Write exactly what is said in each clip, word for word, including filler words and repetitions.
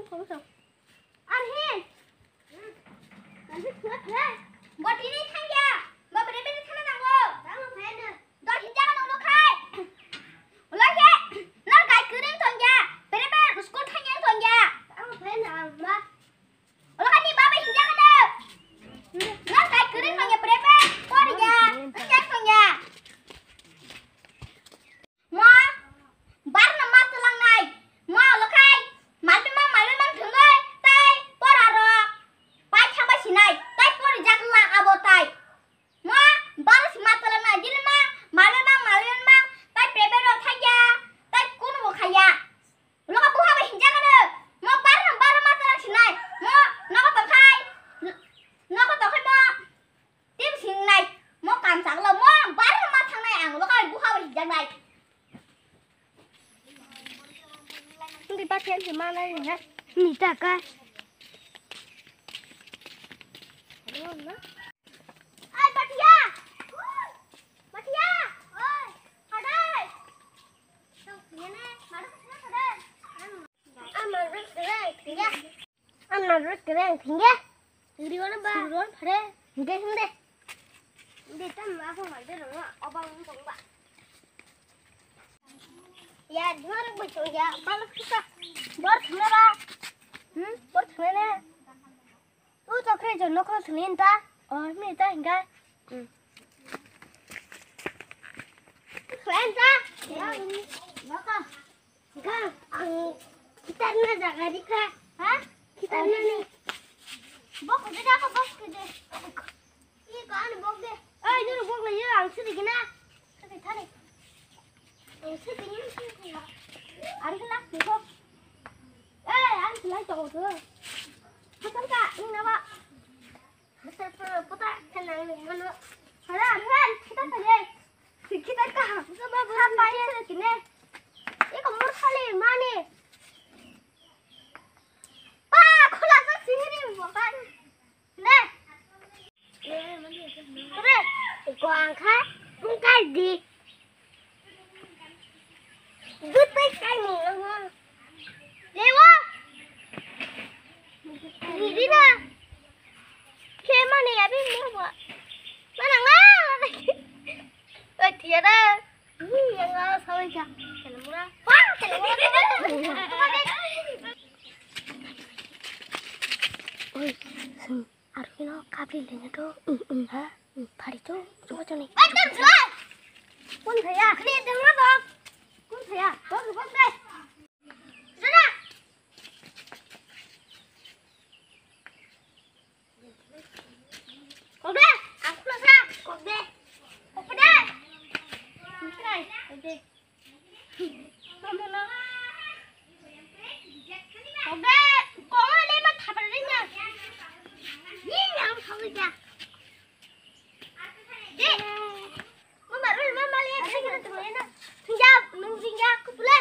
Arhin. Nanti kira kira. Botini thangya. Bapre bapre thana nango. Tamo phai na. Dor hinja ka nolo khai. Ulo khe. Nor gai kwrwng thangya. Bere bere school thangya thangya. Tamo phai na ma. Ulo kani baba hinja ka na. Nor gai kwrwng thangya bere bere. Por ya. Thangya thangya. Mo, barno ma twlangnai. Mo, lokhai, malwi ma, malwi ma thwngwi, tai pora rok pai thangbai sinai, tai pori jakla abo tai. Mo, barno si ma twlangnai, dili ma, malwi ma, malwi ma, tai private rok thangya, tai kunu bo khaya. Lokha buha bai hinjak ano. Mo barno, barno ma twlang sinai. Mo, nogo tongkhai, nogo tongkhai mo. Tim singnai, mo kam saklo, mo bar ma thangnai ang, lokai buha bai hijak nai. Hindi ba thiam si ma nai ha. Ni ta ka. Ai, Batia! Batia! Oi, hadai! Tau kene, maru kene hadai. Ama rek rek, ya. Anna rot kere ang thingge. Ri wana ba. Ri wana phare. Hingke hingde. Hingde tam ma phang ma de rong oba wng tong ba. Ya, dua rok bai tong ya. Balok kisa. Bor thangna ba. Hmm? Bor thangna ne. U chokre jo nokro thangni ta. Oh, ni ta hingga. Hmm. Khlai ta. Ya, ini. Nokha. Ga, ang khitarna jaga rikha. Ha? Khitarna ni. Bok de, ga bok de. Ye, ga ni bok de. Ai, jero bok le, ye, ang sidi gina. Sidi thani. Ang sidi gina. Ari kena, bok. Eh, ang silai tong tu. Hasan ka, ini nama. Puta, puta, tenang ni, mano. Hala, hala, kita tanya. Kita kah? Sama bukan main sini kini. Iko murkhali mani. Pa, khula sa sihiri bukan. Ne. Re, iko angka, angka di. Dutai kai ni lo. Lewa. Didi na. Ke mani abi mo ba. Mana nga. Oi, tiada. Ni yang nga sawi ka. Kelamura. Wah, kelamura. Oi, sing. Aro kino kabri lene to. Ha? Phari to. Chuma chani. Ekdom jua. Kun thaya? Kini dengma bok. Kun thaya? Bok, bok dai. Sana. Kok de. Aku rasa. Kok de. Kok de. Kok de. Obe, koma le ma thapar ring ya. Ni yang thong ja. De. Mama, mama le ya, kena kena tu le na. Thung ja, nung ring ja, kupule.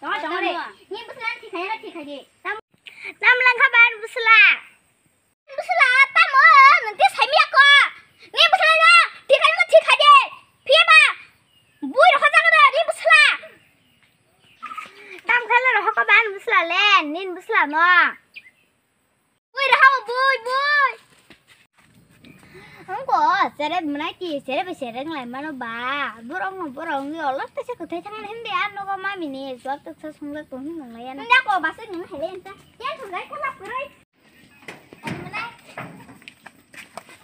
Tamo, tamo de. Ni bwsla ni thikha ya, thikha de. Tam, tam langkha ban bwsla. Bwsla, tamo, nang te saimya ko. Ni bwsla no, thikha mo thikha de. Phiya ba, bui rokha jaga da, ni bwsla. Tam khala rokha ko ban bwsla le, nin bwsla no. Bui rokha, bui, bui. Ang ko, sere mwnai ti, sere be sere nglai mano ba. Borok no, borok ni olok te se kwthai thang him de, ano ko mami ni, jok tok sa sung le ko hin nglai ya na. Nda ko, ba se nung hele enta. Yan thang gai ko la prai.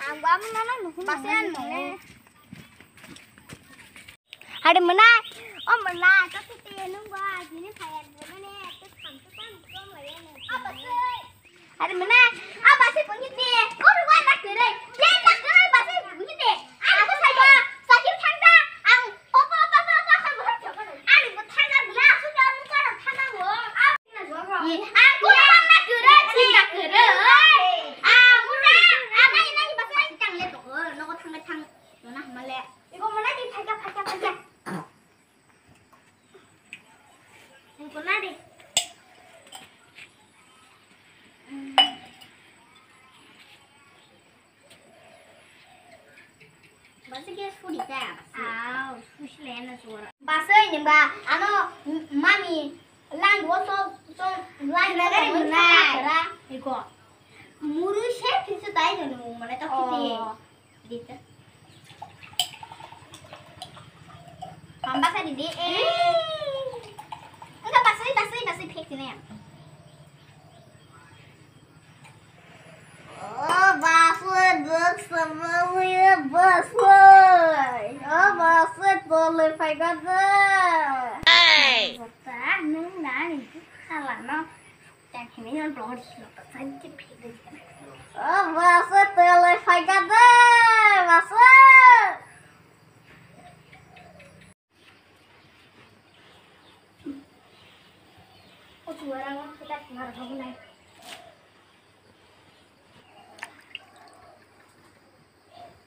Ang ba mo na na nung. Ba se an nung le. Hari mwnai, o mwnai, ka kete nung ba, jini phaya mwnai ne, te tham te tham ko maya ne. Apa se? Hari mwnai, apa se pungit ne? Ko ruwa na kere, ye na kere ba se pungit ne. Ani ko sai ba, sakir thang da, ang opa opa opa opa opa opa. Ani ko thang da na, su da mu ka thang da mo. Ang ko ruwa na kere, chinta kere. Ah, muna, ah, nai nai ba se tang le to, no ko thang le thang. Mana hamale. Iko mana di phaika, phaika, phaika. Iko na di. Basi ke suri ta. Aw, suri le na sura. Basi ni ba, ano mami lang wo so so lang wo so. Iko. Muru se phisu tai jono mana to khiti. Oh. Dito. Pambasa didi, eh. Enggak, basui, basui, basui, pek sini ya. Oh, basui, duk, semua, basui. Oh, basui, boleh pegang deh. Hey. Serta, nung, nani, itu salah, no. O bwswk twlai phaikha de, bwswk.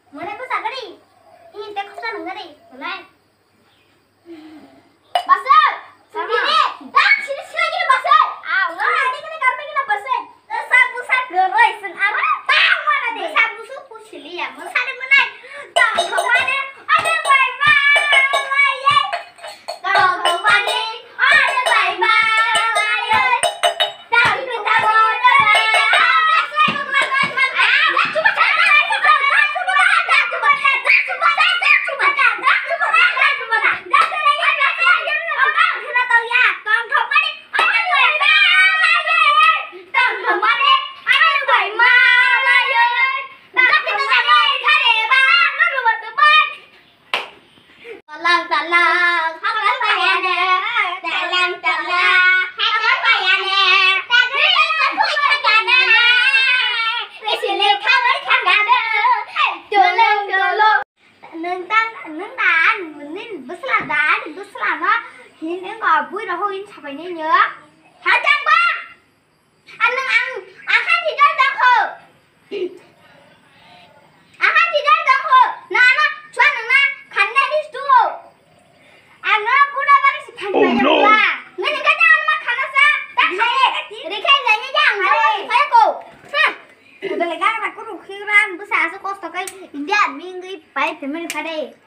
Mane ko sagari, ini te khosa nang gari, nai. Basai, sini deh, dak sini sini gini basai. Ah, wah, ini kena karpet kena basai. Bwsa bwsa kwrwi chwng aro ta wana de. Bwsa bwsa pusili ya, bwsa de mwnai. Tong thokmani, ane bai ma, bai ye. Tong thokmani, ane bai ma, bai ye. Talang talang, hakla payane. Talang talang, hakla payane. Tagri ko pui thangana. Isile khabar thangana. Tulung tulung. Nung tang, nung dan, nung bwsla dan, bwsla no. Hin nung bui roho hin sabai nai nyo. Hajak ba. Ang nung ang, ang khan thidar tong kho. Ang khan thidar tong kho. Nung ano chua nung na khan na ris tu. Ang no pura bari si khan. Oh, no. Nung ni kata ano ma khana sa. Ta khai. Rikhai jai ni jang. Hai. Khai ko. Ha. Udah lega na kuru khiran bwsa asa kosto kai. India mingwi pai pemeni khade.